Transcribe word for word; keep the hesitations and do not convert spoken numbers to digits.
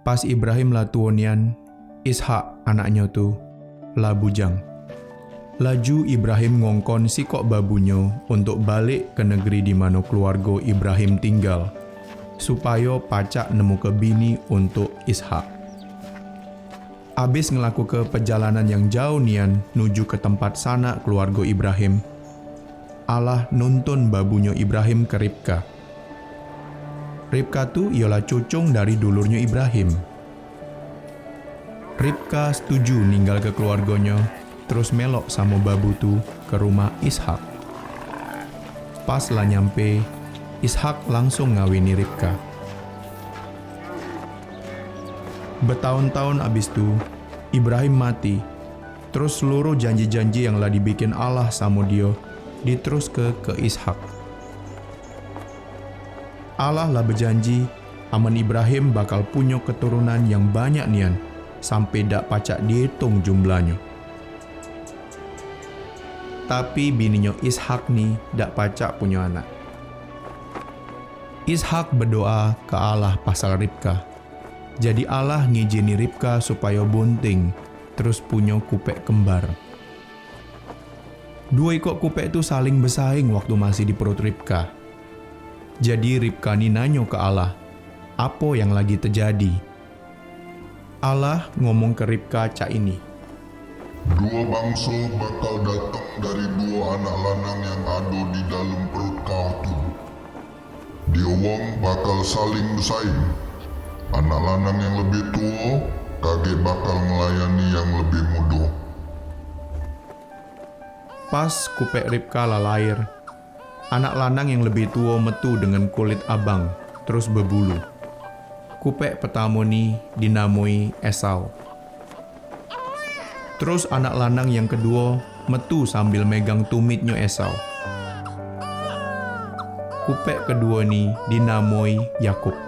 Pas Ibrahim la tuo nian, Ishak, anaknyo tu, la bujang. Laju Ibrahim ngongkon sikok babunyo untuk balek ke negeri di mano keluargo Ibrahim tinggal, supayo pacak nemuke bini untuk Ishak. Abis ngelakuke pejalanan yang jauh nian nuju ke tempat sanak keluargo Ibrahim, Allah nuntun babunyo Ibrahim ke Ribka. Ribka tu ialah cucung dari dulurnyo Ibrahim. Ribka setuju ninggalke keluargonyo, terus melok samo babu tu ke rumah Ishak. Pas la nyampe, Ishak langsung ngawini Ribka. Betaun-taun abis tu, Ibrahim mati, terus seluruh janji-janji yang la dibikin Allah samo dio diteruske ke Ishak. Allah la bejanji, amen Ibrahim bakal punyo keturunan yang banyak nian, sampe dak pacak diitung jumlahnyo. Tapi bininyo Ishak ni dak pacak punyo anak. Ishak bedoa ke Allah pasal Ribka. Jadi Allah ngijini Ribka supayo bunting, terus punyo kupek kembar. Duo ikok kupek tu saling besaing waktu masih di perut Ribka. Jadi Ribka ni nanyo ke Allah, apo yang lagi tejadi. Allah ngomong ke Ribka cak ini, "Duo bangso bakal dateng dari duo anak lanang yang ado di dalem perut kau tu. Dio wong bakal saling besaing. Anak lanang yang lebih tuo kagek bakal ngelayani yang lebih mudo." Pas kupek Ribka la lair, anak lanang yang lebih tuo metu dengan kulit abang, terus bebulu. Kupek petamo ni dinamoi Esau. Terus anak lanang yang keduo metu sambil megang tumitnyo Esau. Kupek keduo ni dinamoi Yakub.